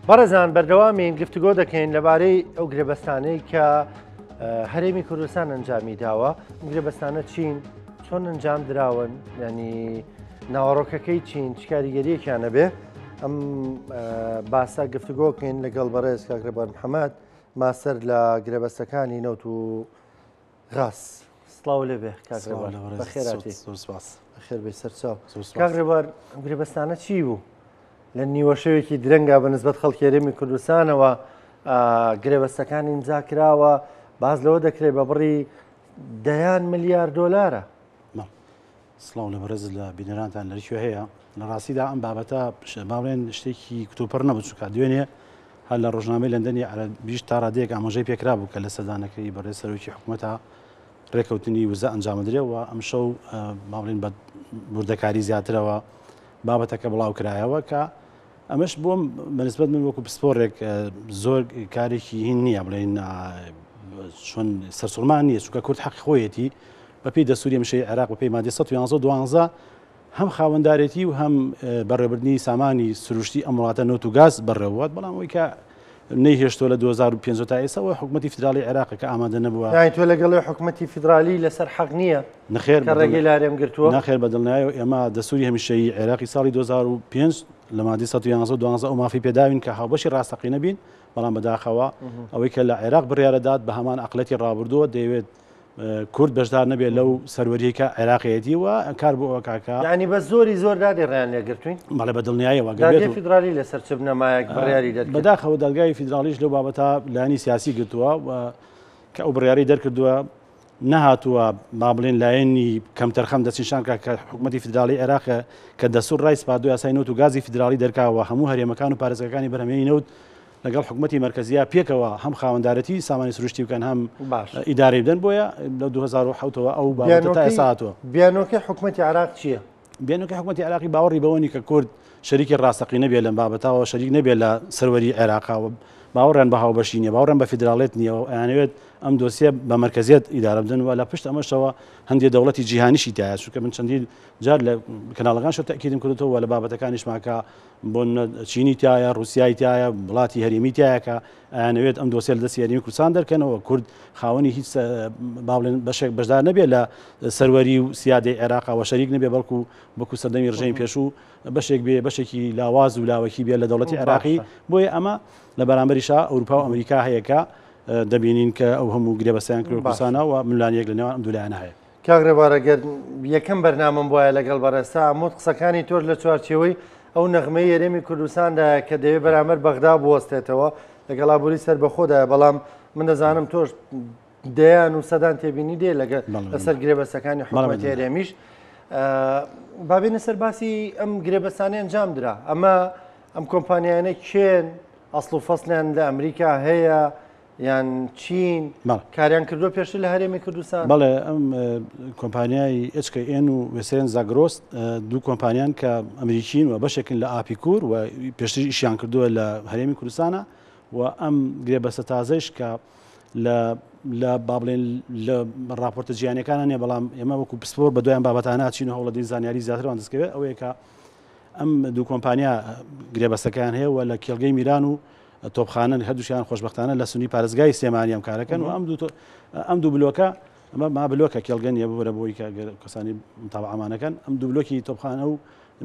بەڕێزان بەردەوامین گفتوگۆ دەکەین لەبارەی ئەو گرێبەستانەی کە هەرێمی کوردستان ئەنجامی داوە گرێبەستانە چین چۆن ئەنجام دراون ینی ناوەڕۆکەکەی چین چ کاریگەریەکیان نەبێ ئەم باسە گفتوگۆکەین لەگەڵ بەڕێز کاک ڕێبوار محەممەد ماسەر لە گرێبەستەکانی نەوت و غاز. سڵاو لێ بێ کاک ڕێبوار بەخێراتی بەخێر بێ سەرچاو کاک ڕێبوار ئەم گرێبەستانە چی بوو لە نیوەشەوێکی درەنگا بە نسبەت خەڵکی هەرێمی کوردستانەوە گرێبەستەکان ئیمزا کراوە باز لەوە دەکرێت بە بڕی دەیان ملیار دۆلارە. سڵاو لە بەڕێزت لە بینەرانتان لە کوێ هەیە. لە ڕاستیدا ئەم بابەتە با بڵێن شتێکی کتوپڕ نەبوو چونکە دوێنێ هەر لە ڕۆژنامەی لەندەنی عەرەبیش تا ڕادەیەک ئاماژەی پێکرابوو کە لە سەردانەکەی بەڕێز سەرۆکی حکوومەتە ڕێکەوتنی وزە ئەنجامدرێ و ئەمشەو با بڵێن بە وردەکاری زیاترەوە بابەتەکە بڵاو کرایەوە کە ئەمەش بۆم بەنسبەت من وەکو پسپۆڕێک زۆر کارێکی هین نییە بڵێن چۆن سەرسوڕمان نییە چونکە کورد حەقی خۆیەتی بەپێی دەستوری هەمیشەیی عێراق بەپێی مادەی 111 و 12 هەم خاوەندارێتی و هەم بەڕێوەبردنی سامانی سروشتی ئەم وڵاتە نەوت و گاز بەڕێوەبات بەڵام ئەوەی کە نەیهێشتووە لە 2005 تا ئێستا حکوومەتی فیدراڵی عێراق کە ئامادە نەبووە. یانی تۆ لەگەڵ حکوومەتی فیدرالی لەسەر حەق نییە؟ نەخێر کە ڕێگەی لارێم گرتووە؟ نەخێر بە دڵنیایەوە ئێمە دەستوری هەمیشەیی عێراقی ساڵی 2005 لە مادەی 111 و 12 ئەو مافی پێداوین کە هاوبەشی ڕاستەقینە بین بەڵام بەداخەوە ئەوەی کە لە عێراق بڕیارەدات بە هەمان عەقڵیەتی ڕابردووە دەیەوێت کورد بەشدار نەبێت لەو سەروەریەی کە عێراقیەتی و کار بۆ ئەوە کاکە. یانی بە زۆری زۆر دادێ ڕێیان لێگرتوین؟ بەڵێ بە دڵنیایەوە گەر دادگای فیدرالی لەسەر چ بنەمایەک بڕیاری دەرکرد؟ بەداخەوە دادگای فیدراڵیش لەو بابەتە لایەنی سیاسی گرتووە و کە ئەو بڕیارەی دەرکردووە نەهاتووە با بڵێن لایەنی کەمتەرخەم دەستنیشان کە کە حکوومەتی فیدراڵی عێراق کە دەستوور ڕای سپاردووە یاسای نەوت و گازی فیدراڵی دەرکاوە هەموو هەرێمەکان و پارێزگاکانی بەرهەمهێنی نەوت لەگەڵ حکومەتی مەرکەزییا پێکەوە هەم خاوەندارێتی سامانی سروشتی بکەن هەم ئیدارەی بدەن بۆیە لە 2007ەوە ئەو بابەتە تا ئێستا هاتووە. بیانۆکەی حکومەتی عێراق چییە؟ بیانۆکەی حکومەتی عێراقی باوەڕی بەوە نییە کە کورد شەریکی ڕاستەقینە بێت لەم بابەتەوە، شەریک نەبێت لە سەروەری عێراقا و باوەڕیان بە هاوبەشی نییە، باوەڕیان بە فیدراڵێت نییە و ئەیانەوێت ئەم دۆسیە بە مەرکەزیەت ئیدارە بدەن و لە پشت ئەمەشەوە هەندێک دەوڵەتی جیهانیشی تایە چونکە من چەندین جار لە کەناڵەکانشەوە تەئکیدم کردووەتەوە و لە بابەتەکانیشما کە بۆ نمونە چینی تایە، ڕوسیای تایە، وڵاتی هەرێمی تایە کە ئەیانەوێت ئەم دۆسیە لە دەستی هەرێمی کوردستان دەرکەنەوە، کورد خاوەنی هیچ با بڵێن بەشێک بەشدار نەبێت لە سەروەری و سیادەی عێراق و شەریک نەبێت بەڵکو وەکو سەردەمی ڕژێمی پێشوو بەشێک بێ بەشێکی لاواز و لاوەکی بێت لە دەوڵەتی عێراقی بۆیە ئەمە لە بەرامبەریشا ئەوروپا و ئەمریکا هەیە کە دەبینین کە ئەو هەموو گرێبەستیان کردووە کوردستانە و ململانێیەک لە نێوان ئەم دوو لایەنە هەیە. کاک ڕێبوار ئەگەر یەکەم بەرنامەم بوایە لەگەڵ بەڕێزتا ئەموت قسەکانی تۆش لە چوارچێوەی ئەو نەغمەی هەرێمی کوردستاندایە کە دەیەوێت بەرامبەر بەغدا بوەستێتەوە لەگەڵ ئابووری سەربەخۆدایە بەڵام من دەزانم تۆش دەیان و سەدان تێبینی دێ لەگەڵ لەسەر گرێبەستەکانی حکوومەتی هەرێمیش با بێینە سەر باسی ئەم گرێبەستانەی ئەنجام درا ئەمە ئەم کۆمپانیانە کێن ئەسڵ و فەسڵیان لە ئەمریکا هەیە یان چین کاریان کردووە پێشتر لە هەرێمی کوردستان؟ بەڵێ ئەم کۆمپانیای HKN و وێسترن زاگرۆس دوو کۆمپانیان کە ئەمریکین و بەشێکن لە ئاپیکور و پێشتر ئیشیان کردووە لە هەرێمی کوردستانە و ئەم گرێبەستە تازەیش کە لە لە با بڵێن لە راپۆرتە جیهانیەکانە نیە بەڵام ئێمە وەکو پسپۆر بە دوایان بابەتانە چین و هەوڵەدەین زانیاری زیاترمان دەستکەوێت ئەوەیە کە ئەم دوو کۆمپانیا گرێبەستەکەیان هەیە و لە کێڵگەی میران و تۆپخانەن هەردووشیان خۆشبەختانە لە سنووری پارێزگای سلێمانی ئەم کارەکەن و ئەم دوو ئەم دوو بلۆکە ئەمە ما بلۆکە کێڵگە نییە ببرە بۆی کە کەسانی متابعەمانەکەن ئەم دوو بلۆکی تۆپخانە و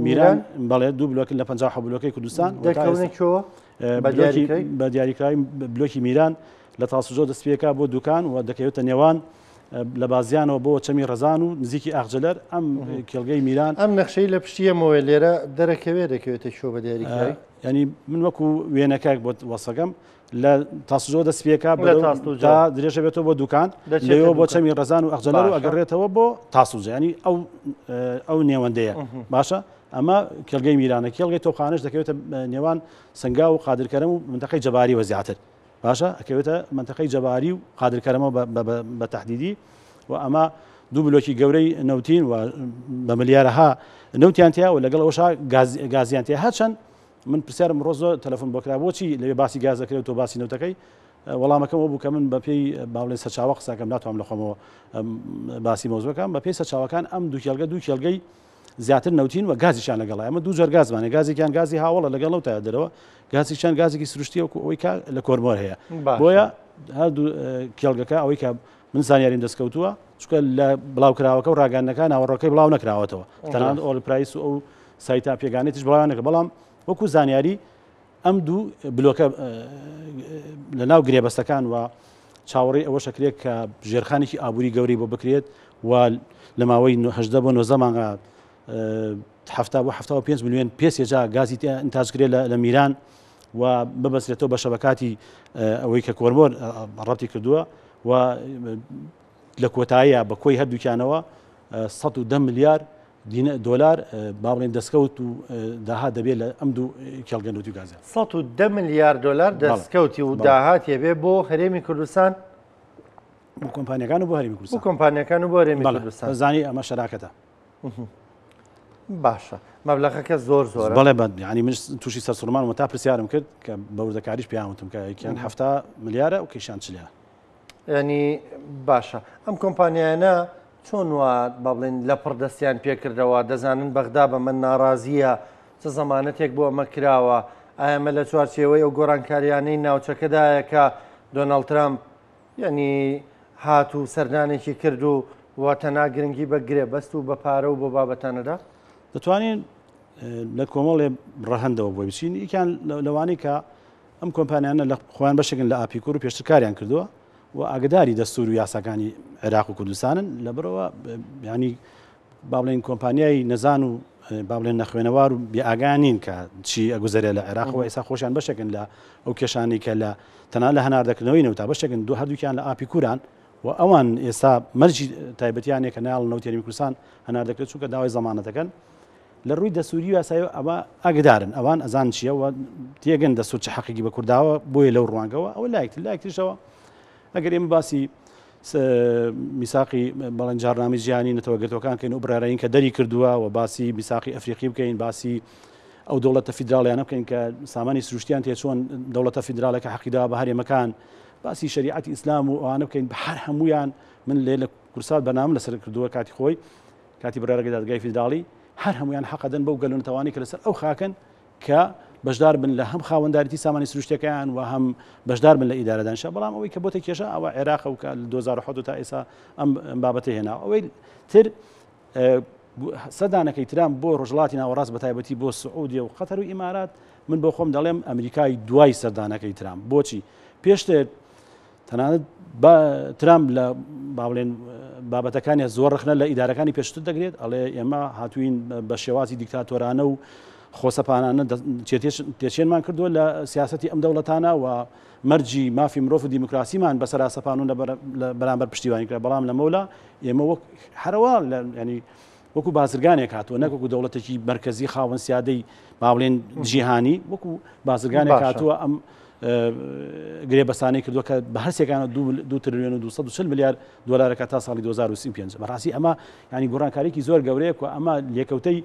میران بەڵێ دوو بلۆکن لە 50 بلۆکەی کوردستان دەکەونە کوێوە بە دیاریکراوی بلۆکی میران لە تاسوجۆ دەستپێکا بۆ دوکان و دەکەوێتە نێوان لە بازیانەوە بۆ چەمی ڕەزان و نزیکی ئاغجەلەر ئەم کێڵگەی میران ئەم نەخشەی لە پشتی ئەمەوەیە لێرە دەرەکەوێ دەکەوێتە کوێ بە دیاریکراوی؟ یانی من وەکو وێنەکە بۆت وەسەکەم لە تاسوجۆ دەست پێکا تا درێژە بێتەوە بۆ دوکان لەوێ بۆ چەمی ڕەزان و ئەخجەلەر و ئەگەڕێتەوە بۆ تاسوجە ینی ئەو ئەو نێوەندەیە باشە ئەمە کێڵگەی میرانە کێڵگەی تۆپخانەش دەکەوێتە نێوان سنگاو و قادرکەرم و منتەقەی جەباری وە زیاتر باشە ئەکەوێتە مەنتەقەی جەباری و قادرکەرەمەوە بە تەحدیدی و ئەمە دوو بلۆکی گەورەی نەوتین و بە ملیارەها نەوتیان تیا و لەگەڵ ئەوشا گازیان تیا هەرچەند من پرسیارم ڕۆز زۆر تەلەفۆن بۆ کرا بۆچی لەوێ باسی گاز دەکرێت و تۆ باسی نەوتەکەی وەڵامەکەم ئەوە بوو کە من بەپێی باڵێن سەرچاوە قسەکەم ناتوانم لە خۆمەوە باسی مەوزوعەکەم بەپێی سەرچاوەکان ئەم دوو کێڵگە دوو کێڵگەی زیاتر نەوتین و گازیشیان لەگەڵە. ئەمە دوو جۆر گازمانە، گازێکیان گازی هاوڵە لەگەڵ نەوتە دەرەوە، گازێکیان گازێکی سروشتیە وەکو ئەوەی کە لە کۆرمۆر هەیە. بۆیە هەردوو کێڵگەکە ئەوەی کە من زانیاریم دەستکەوتووە، چونکە لە بڵاوکراوەکە و ڕاگەیاندنەکان ناوەڕۆکەی بڵاو نەکراوەتەوە، تەنانەت Oil Price و ئەو سایتە پێگانەی تریش بڵاویان نەکرد، بەڵام وەکو زانیاری ئەم دوو بلۆکە لە ناو گرێبەستەکان و چاوەڕێی ئەوەش ئەکرێت کە ژێرخانێکی ئابووری گەورەی بۆ بکرێت و لە ماوەی هەژدە بۆ نۆزدە مانگا حەفتا بۆ 75 ملیۆن پێ سێجا گازی ئینتاج کرێت لە میران و ببەسرێتەوە بە شەبەکاتی ئەوەی کە کۆرمۆر ڕەتی کردووە و لە کۆتاییە بە کۆی هەردووکیانەوە 110 ملیار دۆلار با بڵێن دەستکەوت و داهات دەبێت لە ئەم دوو کێڵگە نەوتی و گازە. 110 ملیار دۆلار دەستکەوتی و داهاتی بێ بۆ هەرێمی کوردستان بۆ کۆمپانیەکان و بۆ هەرێمی کوردستان بۆ کۆمپانیەکان و بۆ هەرێمی کوردستان زانی ئەمە شەراکەتە. باشە مەبلەغەکە زۆر زۆرە. بەڵێ بە یعنی من تووشی سەرسوڕمان و تا پرسیارم کرد کە بە وردەکاریش پێیان وتم کە یەکیان 70 ملیارە و کەیشان چلە. ینی باشە ئەم کۆمپانیایانە چۆن وا با بڵێن لەپڕ دەستیان پێکردەوە دەزانن بەغدا بەمە ناڕازییە چ زەمانەتێک بۆ ئەمە کراوە ئایا ئەمە لە چوارچێوەی ئەو گۆڕانکاریانەی ناوچەکەدایە کە دۆناڵد ترامپ یعنی هات و سەردانێکی کرد و و تەنها گرنگی بە گرێبەست و بە پارە و بۆ بابەتانەدا؟ دەتوانین لە کۆمەڵێ ڕەهەندەوە بۆی بچین یەکیان لەوانەی کە ئەم کۆمپانیانە لە خۆیان بەشێکن لە ئاپیکور و پێشتر کاریان کردووە و ئاگداری دەستور و یاساکانی عێراق و کوردستانن لەبەرەوە ینی با بڵێن کۆمپانیای نەزان و با بڵێن نەخوێنەوار و بێئاگا نین کە چی ئەگوزەرێ لە عێراقەوە ئێستا خۆشیان بەشێکن لە ئەو کێشانەی کە لە تەنها لە هەناردەکردنەوەی نەوتا بەشێکن دوو هەردووکیان لە ئاپیکوران و ئەوان ئێستا مەرجی تایبەتیانێک کە ناڵ نەوتی هەرێمی کوردستان هەناردەکرێت چونکە داوای زەمانەتەکەن لە ڕووی دەستوری و یاسایی ئەوە ئاگدارن ئەوان ئەزان چییە و تێگەن دەستور چ حەقێکی بە کورداوە بۆیە لەو ڕوانگەوە ئەوە لایەکتر لایەکتریشەوە ئەگەر ئێمە باسی میساقی بەڵێن جارنامەی جیهانی نەتەوە گرتوەکان کەین و بڕارین کە دەری کردووە و باسی میساقی ئەفریقی بکەین باسی ئەو دەوڵەتە فیدراڵیانە بکەین کە سامانی سروشتیان تێچۆن دەوڵەتە فیدراڵەکە حەقیدا بە هەرێمەکان باسی شریعەتی ئیسلام و ئەوانە بکەین هەر هەمویان من لێ لە کورسات بەنام لەسەر کردووە کاتی خۆی کاتی بڕیارەکەی دادگای فیدراڵی هەر هەمویان حەقەدەن بەو گەل و نەتەوانەی کە لەسەر ئەو خاکەن کە بەشدار بن لە هەم خاوەندارێتی سامانی سروشتەکەیان و هەم بەشدار بن لە ئیدارەدانشە بەڵام ئەوەی کە بۆتە کێشە ئەوە عێراقە و کە 2007 تا ئێستا ئەم بابەتە هێنا ئەوەی تر سەدانەکەی ترام بۆ ڕۆژهەڵاتی ناوەڕاست بە تایبەتی بۆ سعودیە و قەتەر و ئیمارات من بۆ خۆم دەڵێم ئەمریکای دوای سەردانەکەی ترام بۆچی پێشتر تەنانەت ترامپ لە با بڵێن بابەتەکانی زۆر ڕخنە لە ئیدارەکانی پێشتر دەگرێت ئەڵێ ئێمە هاتوین بە شێوازی دیکتاتۆرانە و خۆسەپانانە تێچێنمان کردووە لە سیاستی ئەم دەوڵەتانە و مەرجی مافی مرۆڤ و دیموکراسیمان بەسەرا سەپانون لە بەرامبەر پشتیوانی کرا بەڵام لەمەولا ئێمە وەک هەرەوە ینی وەکو بازرگانێک هاتووە نەک وەکو دەوڵەتێکی مەرکەزی خاوەن سیادەی با بڵێن جیهانی وەکو بازرگانێک هاتووە ئەم گرێبەسانەی کردووە کە بە هەرسێکانە دو تریلیۆن و 240 ملیار دلارەکە تا ساڵی 2035 بەڕاستی ئەمە ینی گۆڕانکاریکی زۆر گەورەیە و ئەمە لێکەوتەی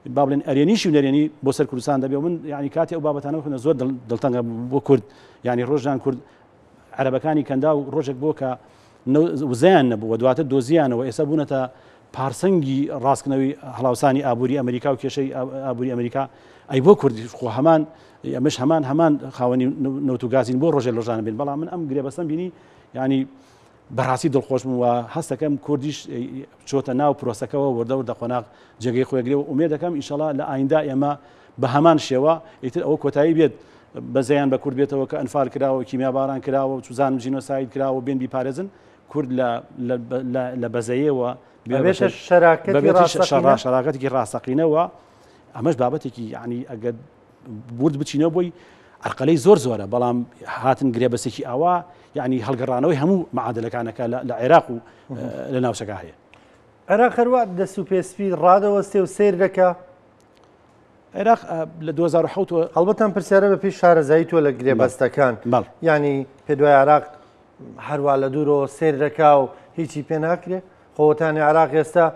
با بڵێن ئەرێنیشی و نەرێنی بۆ سەر کوردستان دەبێ من ینی کاتی ئەو بابەتانە خوێنە زۆر دڵتەنگە بۆ کورد ینی ڕۆژان کورد عەرەبەکانی کەنداو ڕۆژێک بۆ کە وزەیان نەبوو و دواتر دۆزیانەوە ئێستا بوونەتە پارسەنگی ڕاستکردنەوەی هەڵاوسانی ئابووری ئەمریکا و کێشەی ئابووری ئەمریکا ئەی بۆ کوردیش خۆ هەمان ئەمەش هەمان هەمان خاوەنی نەوت و گازین بۆ ڕۆژێ لۆژانە بین بەڵام من ئەم گرێبەستەم بینی ینی بەڕاستی دڵخۆش بووم و هەستەکەم کوردیش چۆتە ناو پرۆسەکەوە وردە وردە قۆناغ جێگەی خۆی گرێ و ئومێد دەکەم ئینشەڵا لە ئایندا ئێمە بە هەمان شێوە ئیتر ئەوە کۆتایی بێت بەزەیان بە کورد بێتەوە کە ئەنفال کراوە و کیمیاباران کراوە و چوزانم جینۆساید کراوە بێن بیپارێزن کورد لە بەزەیەوە بێتە شەراکەتێکی ڕاستەقینەوە ئەمەش بابەتێکی یعنی ئەگەر ورد بچینەوە بۆی عەرقەلەی زۆر زۆرە بەڵام هاتن گرێبەسێکی ئاوا یعنی هەڵگەڕانەوەی هەموو معادلەکانەکە لە عێراق و لە ناوچەکە هەیە. عێراق هەروا دەست و پێسپی ڕادەوەستێ و سەیر دەکا. عێراق لە 2007 هەڵبەت ئەم پرسیارە بە پێی شارەزایی تۆ لە گرێبەستەکان یعنی پێ دوای عێراق هەروا لە دوورەوە سەیر دەکا و هیچی پێ ناکرێ خۆتانی عێراق ئێستا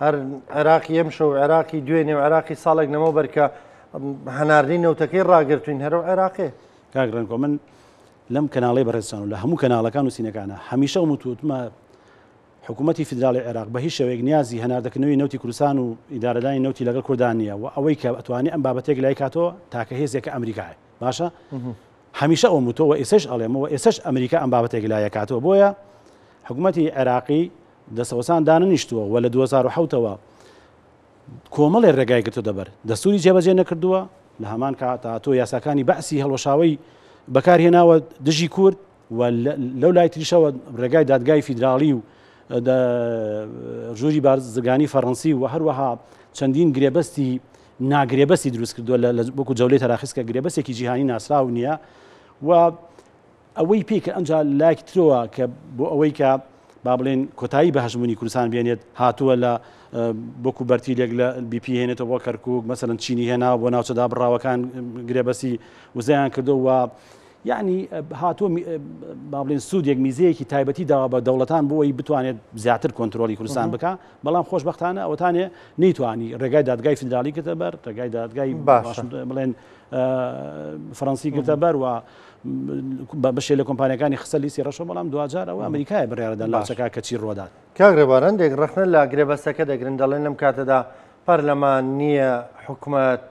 هەر عێراقی ئەمشەو و عێراقی دوێنێ و عێراقی ساڵێک لەمەوبەر کە هەناردەی نەوتەکەی ڕاگرتوین هەرو عێراقێ. کاک ڕێنکۆ من لەم کەناڵەی بەڕێزتان و لە هەموو کەناڵەکان و سینەکانە هەمیشە وتوتمە حکوومەتی فیدراڵی عێراق بە هیچ شێوەیەک نیازی هەناردەکردنەوەی نەوتی کوردستان و ئیدارەدانی نەوتی لەگەڵ کوردان نییە و ئەوەی کە ئەتوانێ ئەم بابەتێک لای کاتەوە تاکە هێزێکە ئەمریکایە باشە هەمیشە ئەوم وتەوە ئێسش ئەڵێمەوە ئێسش ئەمریکا ئەم بابەتێک لایە کاتەوە بۆیە حکوومەتی عێراقی دەسەوەسان دانەنیشتووە و لە 2007ەوە کۆمەڵێ ڕێگای گرتۆتە بەر، دەستوری جێبەجێ نەکردووە، لە هەمان کاتا تۆ یاساکانی بەعسی هەڵوەشاوەی بەکارهێناوە دژی کورد و لەو لای تریشەوە ڕێگای دادگای فیدراڵی و ژووری بارزگانی فەڕەنسی و هەروەها چەندین گرێبەستی ناگرێبەستی دروست کردووە لە وەکو جەولەی تەراخیس کە گرێبەستێکی جیهانی ناسراو نییە و ئەوەی پێی کە ئەمجا لایەکی ترەوە کە بۆ ئەوەی کە با بڵێن کۆتایی بە هەژموونی کوردستان بێنێت هاتووە لە بۆکو بەرتیلێک لە بیپی هێنێتەوە بۆ کەرکک مەسەرەن چینی هێنا بۆ ناوچە دابڕاوەکان گرێبەسی وزەیان کردەوە یعنی هاتووە با بڵێن سوودێک میزەیەکی تایبەتی داوا بە دەوڵەتان بۆ ئەوی بتوانێت زیاتر کۆنتترۆلی کوردستان بکە بەڵام خۆشببختانە ئەوتانێ نەیتوانی ڕێگای دادگای فیدرالی کردە بەر ڕێگای دادگای باش بڵێن فەڕەنسی گرتە بەر و بەشێ لە کۆمپانیەکانی خستە لیستی ڕەشەوە بەڵام دواجار ئەوە ئەمریکایە بڕیارەدان ناوچەکە کە چی ڕوودات. کاک ڕێبوار هەندێک ڕەخنە لە گرێبەستەکە دەگرن دەڵێن لەم کاتەدا پەرلەمان نییە حکومەت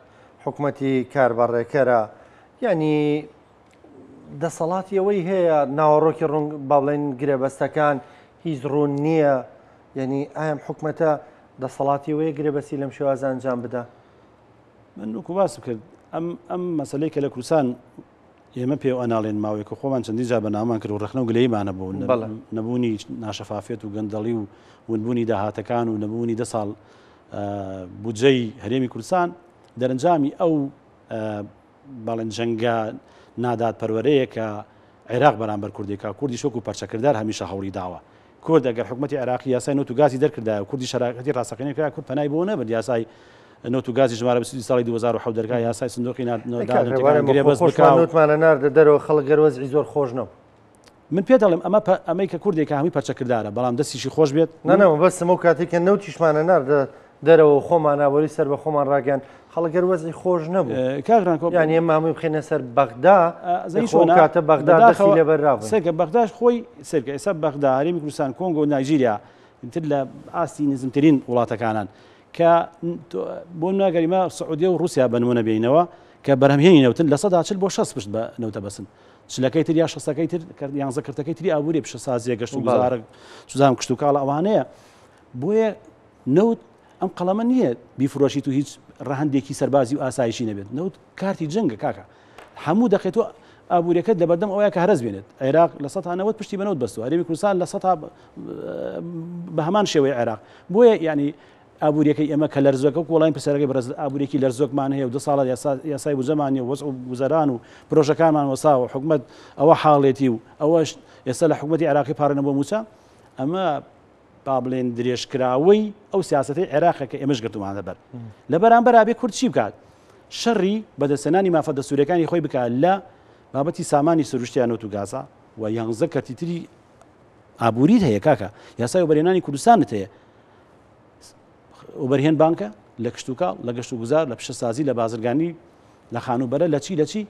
حکومەتی کاربەڕێکەرە یعنی دەسەڵاتی ئەوەی هەیە ناوەڕۆکی ڕوون با بڵێن گرێبەستەکان هیچ ڕوون نییە یعنی ئایم حکومەتە دەسەڵاتی ئەوەیە گرێبەستی لەم شێوازە ئەنجام بدا؟ من وەکو باسم کرد ئەم ئەم مەسلەی کە لە کوردستان ئێمە پێ ئەناڵێن ماوەیەکە خۆمان چەندین جار بەنامان کرد و ڕەخنە و گلەییمانە بوو نەبوونی ناشەفافێت و گەندەڵی و ونبوونی داهاتەکان و نەبوونی دە ساڵ بودجەی هەرێمی کوردستان دەرەنجامی ئەو باڵێن جەنگە نادادپەروەرەیە کە عێراق بەرامبەر کوردێکا کوردیش وەکو پەرچەکردار هەمیشە هەوڵی داوە کورد ئەگەر حکومەتی عێراقی یاسای نەوت و گازی دەرکردایە و کوردی شەراکەتی ڕاستەقینەی کرا کورد پەنای بۆ نەبرد یاسای نەوت و گازی ژمارە 22 ساڵی 2007 دەرکا یاسای سندوقی گرێبەست بکا نەوتمانە ناردە دەرەوە خەڵک گەر وەزعی زۆر خۆش نەبوو. من پێ دەڵێم ئەمە ئەمەی کە کوردێکە هەمووی پەرچەکردارە بەڵام دەستیشی خۆش بێت. نا نا مەبەستم ئەو کاتەی کە نەوتیشمانە ناردە دەرەوە و خۆمان ئابووری سەر بە خۆمان ڕاگەیاند خەڵک گەر وەزعی خۆش نەبوو. کاک ڕانکۆ یانی ئێمە هەمووی بخەینە سەر بەغدا زەی خۆ کاتە بەغدا دەستی لێ بەررابوو. سەرکە بەغداش خۆی سەرکە ئێستا بەغدا هەرێمی کوردستان کۆنگۆ و نایجیریا تر لە ئاستی نزمترین وڵاتەکانان کە بۆ ناگەریمە سعودیە و رووسیا بە نمونە بینەوە کە بەرهەمهێنی نەوتن 40 بۆ 60 پشت بە نەوتە بەسن چلەکەی تر یا شەستەکەی تر یانزە کردەکەی تری ئابووری پیشەسازیە گەشت و گوزارە چزانم کشتوکاڵ ئەوانەیە بۆیە نەوت ئەم قەڵەمە نییە بیفرۆشیت و هیچ ڕەهەندێکی سەربازی و ئاسایشی نەبێت نەوت کارتی جەنگە کاکە هەموو دەقێت تۆ ئابووریەکەت لەبەردەم ئەوەیە کە هەرەس بێنێت عێراق 90% پشتی بە نەوت بەستووە هەرێمی کوردستان لە سەتا بە هەمان شێوەی عێراق بۆیە یعنی ئابووریەکەی ئێمە کە لەرزۆکە وەکو وەڵامی پرسیارەکەی بەڕێز ئابووریەکی لەرزۆکمان هەیە و دە ساڵە یاسای بودجەمان نیە و وەزع و گوزەران و پرۆژەکانمان وەساوە حکومەت ئەوە حاڵێتی و ئەوەش ئێستا لە حکومەتی عێراقی پارە بۆ مووچە ئەمە با بڵێن درێژکراوەی ئەو سیاسەتەی عێراقە کە ئێمەش گرتومانە بەر لە بەرامبەر ئابێ کورد چی بکات شەڕی بەدەستهێنانی مافە دەستوورەکانی خۆی بکات لە بابەتی سامانی سروشتیان نەوت و گازا و یانزە کەرتی تری ئابووریت هەیە کاکە یاسای وەبەرهێنانی کوردستانت هەیە وەبەرهێن بانکە لە کشتوکاڵ لە گەشت و گوزار لە پیشەسازی لە بازرگانی لە خانووبەرە لە چی لە چی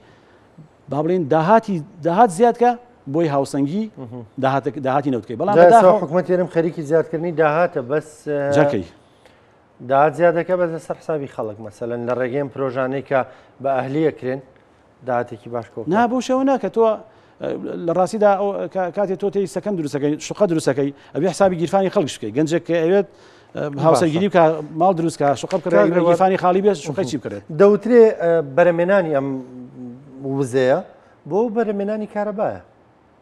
با بڵێن داهاتی داهات زیادکە بۆی هاوسەنگی داهاتی نەوتکەی بەڵام بەداخەوە حکومەت هەرێم خەریکی زیادکردنی داهاتە بەس جاکەی داهات زیادەکە بەس لەسەر حسابی خەڵک مەسەلەن لە ڕێگەی ئەم پرۆژانەی کە بە ئەهلیە کرێن داهاتێکی باش کۆ نا بەو شێوە نا کە تۆ لە ڕاستیدا کاتێ تۆ تێی سەکەن دروستەکەی شقە دروستەکەی ئەبێ حسابی گیرفانی خەڵکش بکەی گەنجێک کە ئەوێت هاوسەرگیری بکە ماڵ دروست کە شقە بکڕێت گیرفانی خاڵی بێت شقەی چی بکرێت دەوترێ بەرەمێنانی ئەم وزەیە بۆ بەرەمێنانی کارەبایە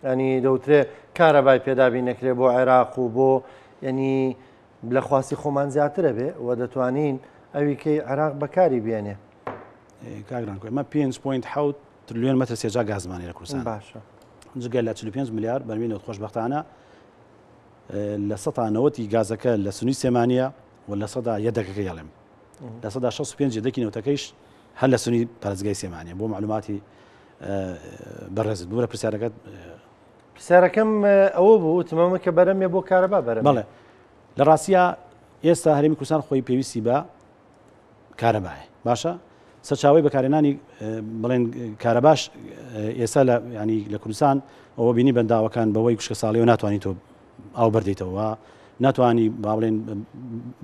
ینی دەوترێ کارەبای پێدابی نەکرێ بۆ عێراق و بۆ ینی لە خواستی خۆمان زیاترە بێ و دەتوانین ئەویکەی عێراق بەکاری بێنێ. کاک رانکۆ ئێمە 5.7 ترلیۆن مەتر سێجا گازمان هەیە لە کوردستان باشە جگە لە 45 ملیار بەرمیل نەوت خۆشبەختانە 90% گازەکە لە سنووی سلێمانییە و لە یەدەکەکە یاڵێم 65% یەدەکی نەوتەکەیش هەر لە سنووی پارێزگای سلێمانییە بۆ معلوماتی بەڕێزت بورە پرسیارەکەت پرسیارەکەم ئەوە بوو وتمەمە کە بەرەمێ بۆ کارەبا بەرەمێ بەڵێ لە ڕاستیا ئێستا هەرێمی کوردستان خۆی پێویستی بە کارەبایە باشە سەرچاوی بەکارهێنانی بڵێن کارەباش ئێستا لە ینی لە کوردستان ئەوە بینی بەنداوەکان بەوەی کوشکە ساڵیەوە ناتوانانی تۆ ئاو بەردەیتەوە. ناتوانانی با بڵێن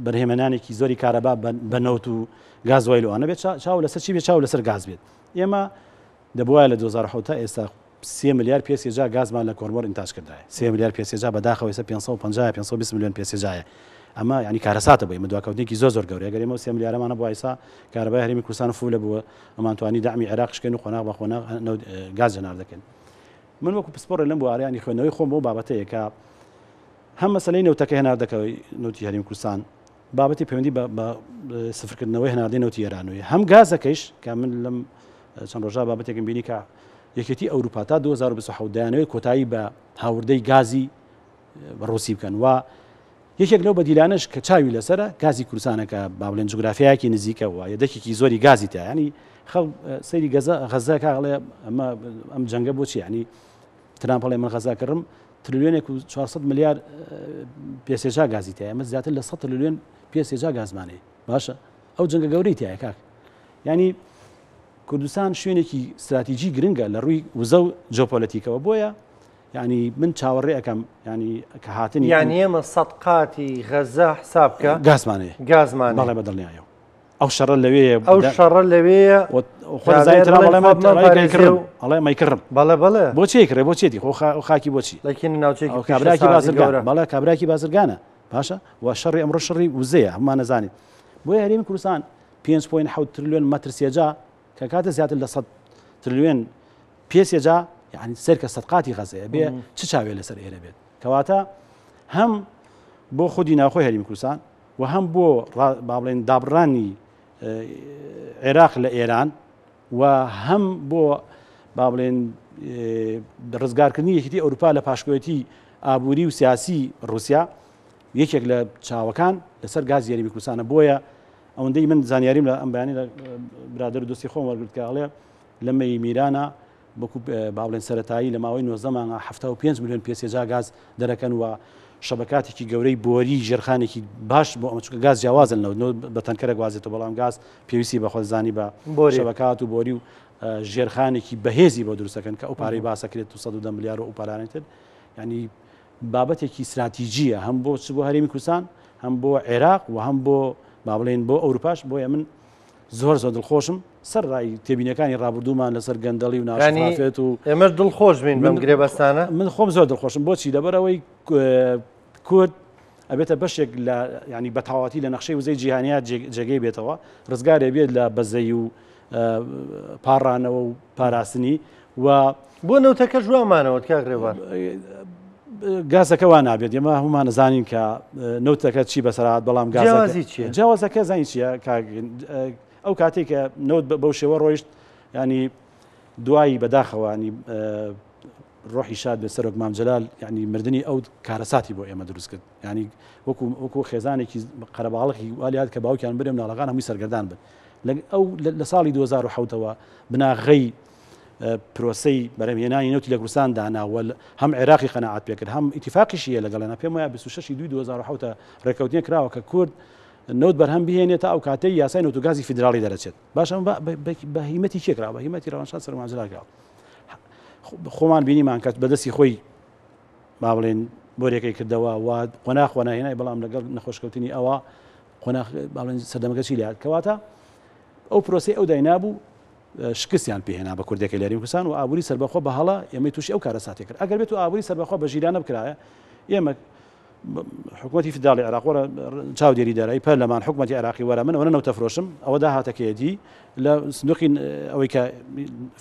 بەرهێمەنانێکی زۆری کارەبا بە نەوت و گازوایل وانە بێت، چاو لەسەر چی بێت؟ چاو لەسەر گاز بێت. ئێمە دەبواە لە 2007 تا ئێستا 3 ملیار پێ سێجا گازمان لە کۆرمۆر ئینتاج کردایە. 3 ملیار پێ سێجا، بەداخەوە ئێستا 550 520 میلیۆن پێ سێجایە. ئەمە ینی کارەساتە بۆ ئێمە، دواکەوتنێکی زۆر زۆر گەورەیە. گەر ئێمە 3 ملیارەمانە بۆ ئێستا کارەبای هەرێمی کوردستان full ە بووە، ئەمانتوانی دەعمی عێراق شکێن و قۆناغ بە قۆناغ گاز هەنار دەکەن. من وەکو پسپۆڕێ لەم بوارە ینی خوێندنەوەی خۆم بۆ بابەتەیە کە هەم مەسەلەی نەوتەکە هێناردەکەوەی نەوتی هەرێمی کوردستان بابەتی پەیوەندی بە سفرکردنەوەی هەناردەی نەوتی ئێرانەوەی، هەم گازەکەیش کە من لەم چەند ڕۆژە بابەتێکم بینی کە یەکێتی ئەوروپا تا 2027 دەیانەوێت کۆتایی بە هاوردەی گازی ڕوسی بکەن و یەکێک لەو بەدیلانەش کە چاوی لەسەرە گازی کوردستانەکە با بڵێن جوگرافیایەکی نزیکەوە یەدەکێکی زۆری گازی تیا. ینی خەڵ سەیری گەزە غەزەکە ئەڵێ ئەمە ئەم جەنگە بۆچی؟ ینی ترامپ ئەڵێ من غەزا کڕم تریلیۆنێک و 400 ملیار پێسێجا گازی تایە، ئەمە زیاتر لە 100 تریلیۆن پێسێجا گازمانەیە. باشە ئەو جەنگە گەورەی تایە کاک. ینی کوردستان شوێنێکی استراتیژی گرنگە لە ڕووی وزە و جیۆپۆلەتیکەوە، بۆیە ینی من چاوەڕێ ئەەکەم ینی کە هاتنی یانی ئێمە 100 قاتی غەزە حساب بکە گازمانەیە، گازمان بەڵێ بە دڵنیایەوە ئەو شەڕە لەوێیە، ئەو شەڕە لەوێیە. ئەڵێ مەیکڕم. بەڵێ بەڵێ. بۆچی کڕێ؟ بۆچێتی خۆ خاکی بۆچی؟ لەکین ناوچێکی کابراکی بازرگان، بەڵێ کابراکی بازرگانە. باشە و شەڕی ئەمڕۆ شەڕی وزەیە، هەمومان نەزانین. بۆیە هەرێمی کوردستان 5.7 تریلیۆن مەتر سێجا کە کاتە زیاتر لە 100 تریلیۆن پێ سێجا، یعنی سەرکە 100 قاتی غەزەیە بێ چ چاوێ لەسەر ئێرە بێت. کەواتە هەم بۆ خودی ناوخۆی هەرێمی کوردستان و هەم بۆ با بڵێن دابڕانی عێراق لە ئێران و هەم بۆ با بڵێن ڕزگارکردنی یەکێتی ئەوروپا لە پاشکۆیەتی ئابووری و سیاسی رووسیا، یەکێک لە چاوەکان لەسەر گازی هەرێمی کوردستانە. بۆیە ئەوەندەی من زانیاریم لە ئەم بەیانی لە برادەر و دۆستی خۆم وەرگرت کە ئەڵێ لە مەی میرانە وەکو با بڵێن سەتایی لە ماوەی 19 مانگا 75 میلیۆن پێ سێجا گاز دەرەکەن و شەبکاتێکی گەورەی بۆری ژێرخانێکی باش بۆ ئەمە، چونکە گاز جیاوازن لەوە بە تەنکەرە گوازێتەوە، بەڵام گاز پێویستی بە خۆزانی بە شەبکات و بۆری و ژێرخانێکی بەهێزی بۆ دروستەکەن کە ئەو پارەی باسەکرێت 210 ملیار و ئەو پارانەی تر. ینی بابەتێکی استراتیژیە هەم بۆ چ بۆ هەرێمی کوردستان، هەم بۆ عێراق و هەم بۆ با بڵێن بۆ ئەوروپاش. بۆیە من زۆر زۆر دڵخۆشم سەر ڕای تێبینەکانی ڕابردوومان لەسەر گەندەڵی و ناشفافێت و ئێمەش دڵخۆش بین بەم گرێبەستانە. من خۆم زۆر دڵخۆشم. بۆچی؟ لەبەرەوەی کورد ئەبێتە بەشێک لە ینی بە تەواوەتی لە نەخشەی وزەی جیهانیات جێگەی بێتەوە، ڕزگارێ بێت لە بەزەی و پاڕانەوە و پاراستنی و بۆ نەوتەکەش وامانەوە کاک ڕێبوار. گازەکە وا نابێت. ئێمە هەمومان نەزانین کە نەوتەکە چی بەسەرات، بەڵام جیاوازی چییە؟ جیاوازەکە زانی چییە؟ ئەو کاتێک کە نەوت بەو شێوە ڕۆیشت، ینی دوایی بەداخەوانی ڕۆحی شاد بێ سەرۆک مام جەلال، ینی مردنی ئەو کارەساتی بۆ ئێمە دروست کرد. ینی وەکو خێزانێکی قەرەباڵغی والیات کە باوکیان برێ مناڵەکان هەمووی سەرگەردان بن. ئەو لە ساڵی 2007ەوە بناغەی پرۆسەی بەرهەمهێنانی نەوتی لە کوردستان دانا و هەم عێراقی قەناعەت پێکرد، هەم ئیتیفاقیشی هەیە لەگەڵیان. پێم وایە 26 دوی 2007 ڕێککەوتنێک کراوە کە کورد نەوت بەرهەم بهێنێت تا ئەو کاتەی یاسای نەوت و گازی فیدراڵی دەرەچێت. باشە بە هیمەتی کێ کراوە؟ بە هیمەتی ڕەوانشاد سەرۆک مام جەلال کراوە. خۆمان بینیمان کە بەدەستی خۆی با بڵێن بۆرێکەی کردەوە و قۆناغ قۆناغ هێنای، بەڵام لەگەڵ نەخۆشکەوتنی ئەوە قۆناغ با بڵێن سەردەمەکە چی لات. کەواتە ئەو پرۆسەی ئەو داینابوو شکستیان پێهێنا بە کوردەکەی لەریم کوردستان و ئابووری سەربەخۆ بە هەڵە ئێمەی تووشی ئەو کارەساتێ کرد. ئەگەر بێت و ئابووری سەربەخۆ بە ژیرانە بکرایە، ئێمە حکوومەتی فیدراڵی عێراق وەرە چاودێری دارایی پەرلەمان حکوومەتی عێراقی وەرە من ئەوە نەوتە فرۆشم، ئەوە داهاتەکەیەتی لە سندوقی ئەوەی کە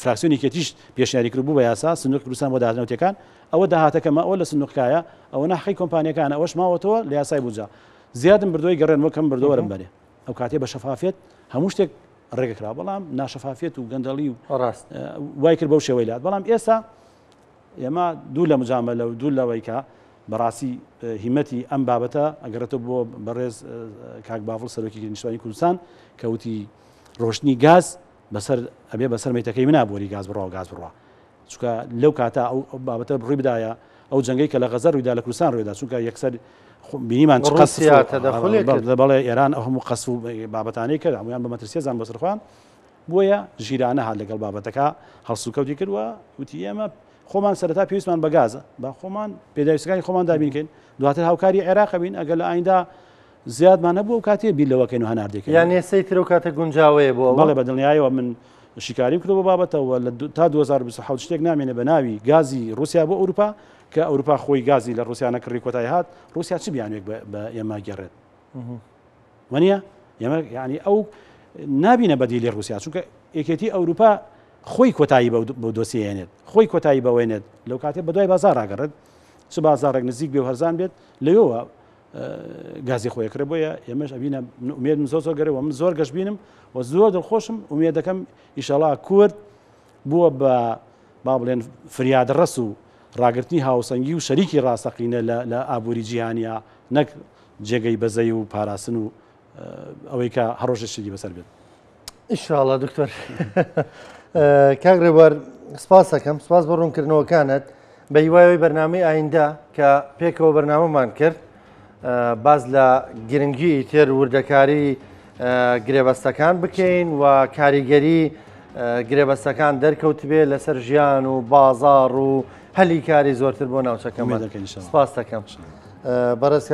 فراکسیۆنی کێتیش پێشنیاری کرد بوو بە یاسا سندوق کوردستان بۆ داهات نەوتەکان، ئەوە داهاتەکەمە، ئەوە لە سندوقکایە، ئەوە ناحقی کۆمپانیەکان، ئەوەش ماوەتەوە لە یاسای بودجە زیادم بردووی گەڕێن وەکەم بردووەرم بەرێ. ئەو کاتێ بە شەفافیەت هەموو شتێک ڕێگە کرا، بەڵام ناشەفافیەت و گەندەڵی و ڕاست وای کرد بەو شێوەی لات. بەڵام ئێستا ئێمە دوو لە مجاملە و دوو لەوەی کە بەڕاستی هیمەتی ئەم بابەتە ئەگەڕێتەوە بۆ بەڕێز کاک بافڵ سەرۆکی نیشتمانی کوردستان کە وتی ڕۆشتنی گاز بەسەر ئەبێ بەسەر میتەکەی منا بۆری گاز بڕوا گاز بڕوا. چونکە لەو کاتە ئەو بابەتە ڕووی بدایە، ئەو جەنگەی کە لە غەزە ڕوویدا لە کوردستان ڕوویدا، چونکە یەکسەر بینیمان چ قەسف بەڵێ ئێران ئەو هەموو قەسف و بابەتانەی کرد، هەموویان بە مەترسیە زان بەسەر خۆیان. بۆیە ژیرانە هات لەگەڵ بابەتەکە هەڵسوکەوتی کرد و وتی ئێمە خۆمان سەرەتا پێویستمان بە گازە با خۆمان پێداویستەکانی خۆمان دابینکەین دواتر هاوکاری عێراق بین ئەگەر لە ئایندا زیادمان هەبوو ئەو کاتێ بیر لەوەکەین و هەناردەکەین یان ئێستەی تر ئەو کاتە گونجاوەیە بۆ بەڵێ بە دڵنیایەوە من شیکاریم کردو بۆ بابەتەوە لە تا 2027 شتێک نامێنێ بە ناوی گازی رووسیا بۆ ئەوروپا کە ئەوروپا خۆی گازی لە رووسیا نەکڕی کۆتایی هات رووسیا چ بیانوێک بە ئێمە گێڕێت وەنیە ئێمە یعنی ئەو نابینە بەدیلی رووسیا چونکە یەکێتی ئەوروپا خۆی کۆتایی بەو دۆسیەیەنێت خۆی کۆتایی بەوەێنێت لەو کاتێ بەدوای بازار ڕاگەڕێت چ بازارێک نزیک بێ و هەرزان بێت لەوێوە گازی خۆی کرێ بۆیە ئێمەش ئەبینە ئومێدم زۆر زۆر گەرەوە من زۆر گەشببینم و زۆر دڵخۆشم ئومێد دەکەم ئیشەڵا کورد بووە بە با بڵێن فریادڕەس و ڕاگرتنی هاوسەنگی و شەریکی ڕاستەقینە لە ئابووری جیهانیا نەک جێگەی بەزەی و پاراستن و ئەوەی کە هەڕۆژە شتێکی بەسەر بێت. ئیشاڵا دکتۆر کاک ڕێبوار سپاس دەکەم سپاس بۆ ڕوونکردنەوەکانت بە هیوایەوەی بەرنامەی ئایندە کە پێکەوە بەرنامەمان کرد باز لە گرنگی تر وردەکاری گرێبەستەکان بکەین و کاریگەری گرێبەستەکان دەرکەوتبێ لەسەر ژیان و بازاڕ و هەلی کاری زۆرتر بۆ ناوچەکەمان سپاس دەکەم بەڕێز.